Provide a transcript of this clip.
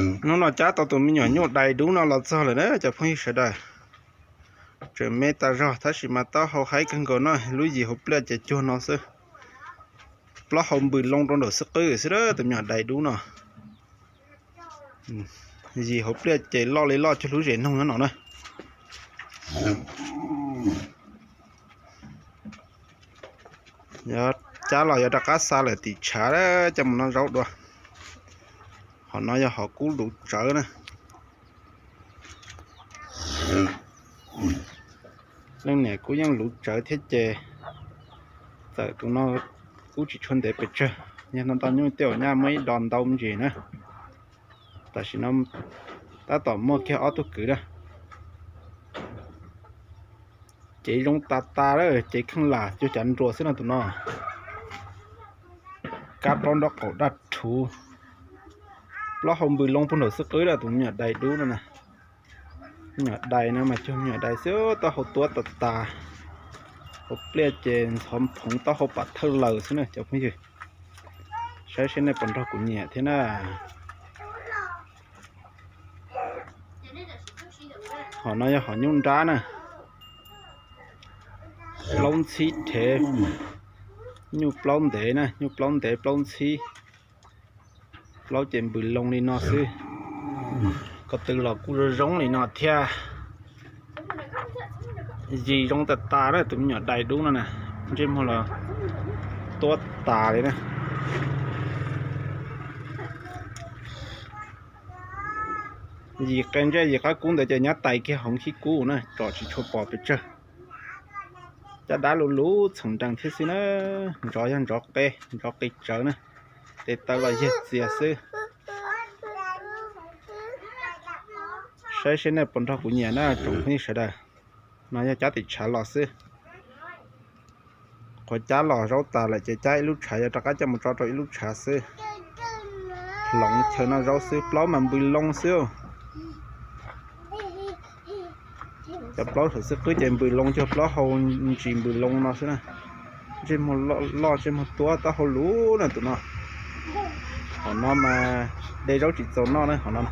Hnub no cab tau tus me nyuam nyuj dais dub no los txog lawm na cov phooj ywg sawv daws. Tseem me tas zog tab sis mas taub hau haib kawg nkaus no, lub yim hauv pliaj ces cuag no xwb. Plaub hau npws loo rau nraum xwb qwb xwb a tus me nyuam dais dub no. Yim hauv pliaj ces loj li loj cuag lub zes noog no na. Cab los yuav rov qab xa lawm tim tshav coj mus noj zaub dua. Hom no yog hom kub luv tsawv na. Leej niam kub yeej luv tsawv thiab ces txawm tus no kub tsis tshua ntev pes tsawg, yog ntau ntau nyuj tej uas nyaj muaj ib dos ntau me ntsis na. Tam sim no tab tom muaj kiag ob tug kwv na. Cev zoo tas tas lawm, cev kheej lam cuag cav nruas xwb no tus no. Kab plaub nraub qaum daj rhuv. Plaub hau npws loo puag nraum xwb qwb lawm tus me nyuam dais dub no na. Me nyuam dais no mas cuag me nyuam dais xwb, taub hau tuab tas tas. Hauv pliaj ces ntxhov phoov taub hau pam thawj lawm xwb na cov phooj ywg. Saib seb nej puas nrog kuv nyiam thiab na. Hom no yog hom nyuj nrab na. Plaub ntxhib rhev. Nyuj plaub ntev na, nyuj plaub ntev plaub ntxhib. Plaub ces npws loo li no xwb. Ko tw los kuj zoo zoo li no thiab. Yim zoo tas tas na tus me nyuam dais dub no na. Ntsej muag los tuab tas li na. Yim qe ntsej yim qab kub ntawd ces nyab tais kiag hauv khib kub na, tsom tsis tshua pom pes tsawg. Caj dab luv luv txheem nrees thiab xwb na. Ntsov yog ntsov qe, ntsov qe tsawv na. Tes taw los yag txias xwb. Saib seb nej puas nrog kuv nyiam na tsoom phooj ywg sawv daws. No yog cab tim tshav los xwb. Qhuav cab los zaub tas lawm ces cab ib lub tshav yuav rov qab coj mus tso rau ib lub tshav xwb. Hloov chaw noj zaub xwb, plaub mas npws loo xwb. Cov plaub saum xwb qwb ces npws loo cuag plaub hau ntsis npws loo no xwb na. Ntsej muag loj ntsej muag tuab taub hau luv na tus no. Hom no mas de zaub tsis txaus noj na hom no.